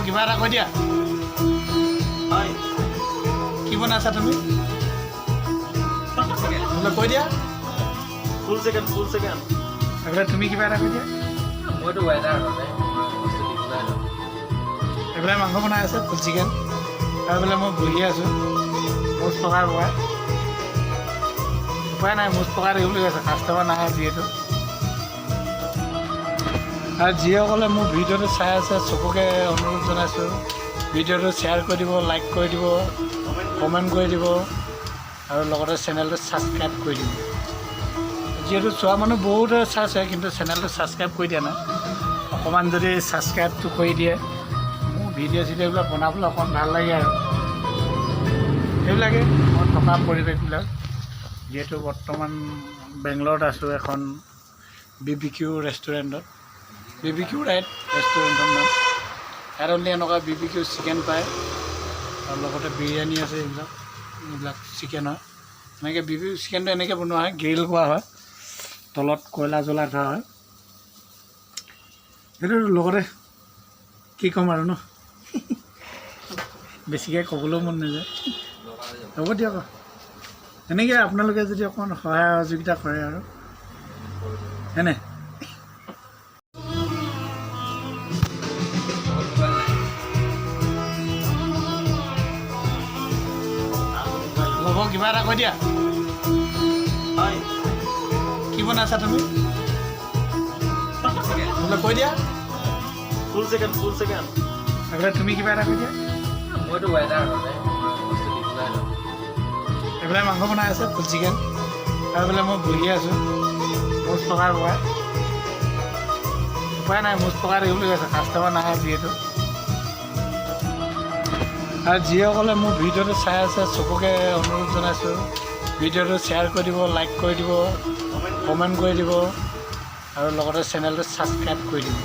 কিবা এটা কৈ দিয়া। হয়। কি বনাইছা তুমি বোলে কৈ দিয়া। ফুল চিকেন, ফুল চিকেন। এইফালে তুমি কিবা এটা কৈ দিয়া। মইতো ৱেটাৰ হয়, বস্তু দিবলৈ আহিলোঁ। এইফালে মাংস বনাই আছে ফুল চিকেন আৰু এইফালে মই বহি আছোঁ মোচ পকাই পকাই। উপায় নাই, মোচ পকাই থাকিবলগীয়া আছে, কাষ্টমাৰ নাহে যিহেতু। আৰু যিসকলে মোৰ ভিডিঅ'টো চাই আছে, চবকে অনুৰোধ জনাইছোঁ, ভিডিঅ'টো শ্বেয়াৰ কৰি দিব, লাইক কৰি দিব, কমেণ্ট কৰি দিব আৰু লগতে চেনেলটো ছাবস্ক্ৰাইব কৰি দিব। যিহেতু চোৱা মানুহ বহুতে চাইছে, কিন্তু চেনেলটো ছাবস্ক্ৰাইব কৰি দিয়া নাই। অকণমান যদি ছাবস্ক্ৰাইবটো কৰি দিয়ে, মোৰ ভিডিঅ' চিডিঅ'বিলাক বনাবলৈ অকণ ভাল লাগে। আৰু সেইবিলাকে মই থকা পৰিৱেশবিলাক, যিহেতু বৰ্তমান বেংগলৰত আছোঁ এখন বিবিকিউ ৰেষ্টুৰেণ্টত। বিবিকিউ ৰাইট ৰেষ্টুৰেণ্টৰ নাম। ইয়াত অনলি এনেকুৱা বিবিকিউ চিকেন পায় আৰু লগতে বিৰিয়ানী আছে। এইবিলাক চিকেন হয়। এনেকৈ বিবিকিউ চিকেনটো এনেকৈ বনোৱা হয়, গ্ৰিল কৰা হয়, তলত কয়লা জ্বলাই থোৱা হয়। সেইটো লগতে কি ক'ম আৰু ন, বেছিকৈ ক'বলৈও মন নাযায়। হ'ব দিয়ক। এনেকৈ আপোনালোকে যদি অকণমান সহায় সহযোগিতা কৰে আৰু হয়নে? হ'ব, কিবা এটা কৈ দিয়া। হয়। কি বনাইছা তুমি বোলে কৈ দিয়া। ফুল চিকেন, ফুল চিকেন। এইফালে তুমি কিবা এটা কৈ দিয়া। মইতো ৱেটাৰ হয়, বস্তু দিবলৈ আহিলোঁ। এইফালে মাংস বনাই আছে ফুল চিকেন আৰু এইফালে মই বহি আছোঁ মোচ পকাই পকাই। উপায় নাই, মোচ পকাই থাকিবলগীয়া আছে, কাষ্টমাৰ নাহে যিহেতু। আৰু যিসকলে মোৰ ভিডিঅ'টো চাই আছে, চবকে অনুৰোধ জনাইছোঁ, ভিডিঅ'টো শ্বেয়াৰ কৰি দিব, লাইক কৰি দিব, কমেণ্ট কৰি দিব আৰু লগতে চেনেলটো ছাবস্ক্ৰাইব কৰি দিব।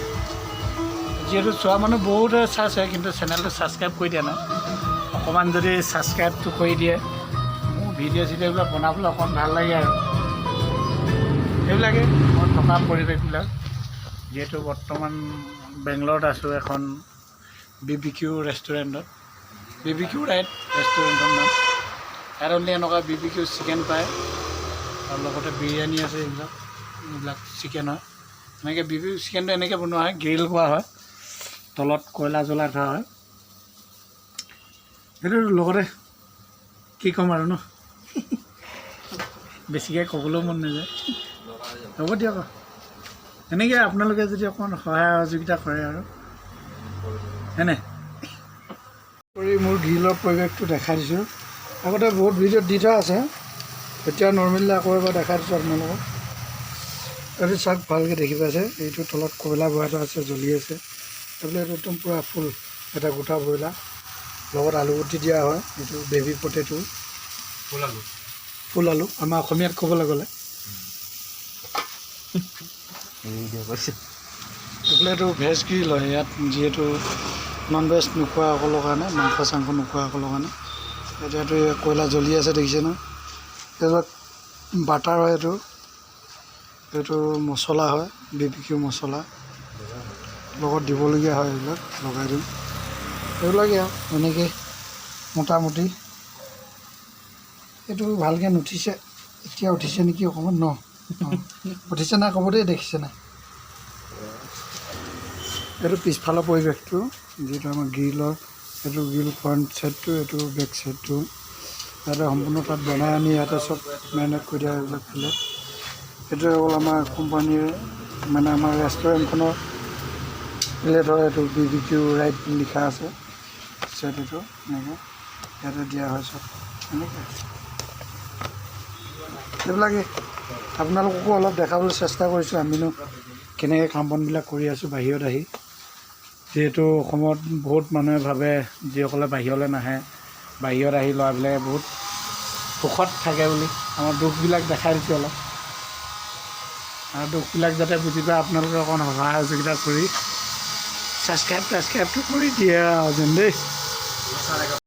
যিহেতু চোৱা মানুহ বহুতে চাইছে, কিন্তু চেনেলটো ছাবস্ক্ৰাইব কৰি দিয়া নাই। অকণমান যদি ছাবস্ক্ৰাইবটো কৰি দিয়ে, মোৰ ভিডিঅ' চিডিঅ'বিলাক বনাবলৈ অকণ ভাল লাগে। আৰু সেইবিলাকে মই থকা পৰিৱেশবিলাক, যিহেতু বৰ্তমান বেংগলৰত আছোঁ এখন বিবিকিউ ৰেষ্টুৰেণ্টত। বিবিকিউ ৰাইট ৰেষ্টুৰেণ্টৰ নাম। ইয়াত অনলি এনেকুৱা বিবিকিউ চিকেন পায় আৰু লগতে বিৰিয়ানী আছে। এইবিলাক চিকেন হয়। এনেকৈ বিবিকিউ চিকেনটো এনেকৈ বনোৱা হয়, গ্ৰিল কৰা হয়, তলত কয়লা জ্বলাই থোৱা হয়। সেইটো লগতে কি ক'ম আৰু ন, বেছিকৈ ক'বলৈও মন নাযায়। হ'ব দিয়ক। এনেকৈ আপোনালোকে যদি অকণমান সহায় সহযোগিতা কৰে আৰু হয়নে? কৰি মোৰ গ্ৰিলৰ পৰিৱেশটো দেখাই দিছোঁ। আগতে বহুত ভিডিঅ'ত দি থোৱা আছে, এতিয়া নৰ্মেলি আকৌ এবাৰ দেখাই দিছোঁ আপোনালোকক। এইটো চাওক, ভালকৈ দেখি পাইছে, এইটো তলত কয়লা ভৰাই থোৱা আছে, জ্বলি আছে। এইফালে এইটো একদম পূৰা ফুল এটা গোটা ব্ৰইলাৰ, লগত আলুগুটি দিয়া হয়। এইটো বেবী পটেটো। ফুল আলু। ফুল আলু আমাৰ অসমীয়াত ক'বলৈ গ'লে। কৈছে। এইফালে এইটো ভেজ গ্ৰিল হয়। ইয়াত যিহেতু নন ভেজ নোখোৱাসকলৰ কাৰণে, মাংস চাংস নোখোৱাসকলৰ কাৰণে। এতিয়াতো এই কয়লা জ্বলি আছে, দেখিছে ন? এইবিলাক বাটাৰ হয়। এইটো মছলা হয়, বিবিকিউ মছলা লগত দিবলগীয়া হয়, এইবিলাক লগাই দিওঁ। এইবিলাকেই আৰু এনেকৈ মোটামুটি। এইটো ভালকৈ নুঠিছে, এতিয়া উঠিছে নেকি অকণমান ন? অঁ, উঠিছে নাই ক'ব দেই, দেখিছে নাই? এইটো পিছফালৰ পৰিৱেশটো, যিটো আমাৰ গ্ৰিলৰ। এইটো গ্ৰিল ফ্ৰণ্ট চাইডটো, এইটো বেক চাইডটো। ইয়াতে সম্পূৰ্ণ তাত বনাই আনি ইয়াতে চব মেৰিনেট কৰি দিয়া হয় এইবিলাক প্লেট। এইটো হ'ল আমাৰ কোম্পানীৰ, মানে আমাৰ ৰেষ্টুৰেণ্টখনৰ প্লেট হয়। এইটো বিবিকিউ ৰাইট লিখা আছে চাইড। এইটো এনেকৈ ইয়াতে দিয়া হয় চব এনেকৈ। এইবিলাকেই আপোনালোককো অলপ দেখাবলৈ চেষ্টা কৰিছোঁ, আমিনো কেনেকৈ কাম বনবিলাক কৰি আছোঁ বাহিৰত আহি। যিহেতু অসমত বহুত মানুহে ভাবে, যিসকলে বাহিৰলৈ নাহে, বাহিৰত আহি ল'ৰাবিলাকে বহুত সুখত থাকে বুলি। আমাৰ দুখবিলাক দেখাই দিছোঁ অলপ আৰু দুখবিলাক যাতে বুজি পায়, আপোনালোকে অকণ সহায় সহযোগিতা কৰি ছাবস্ক্ৰাইব টাবস্ক্ৰাইবটো কৰি দিয়ে আৰু যেন দেই।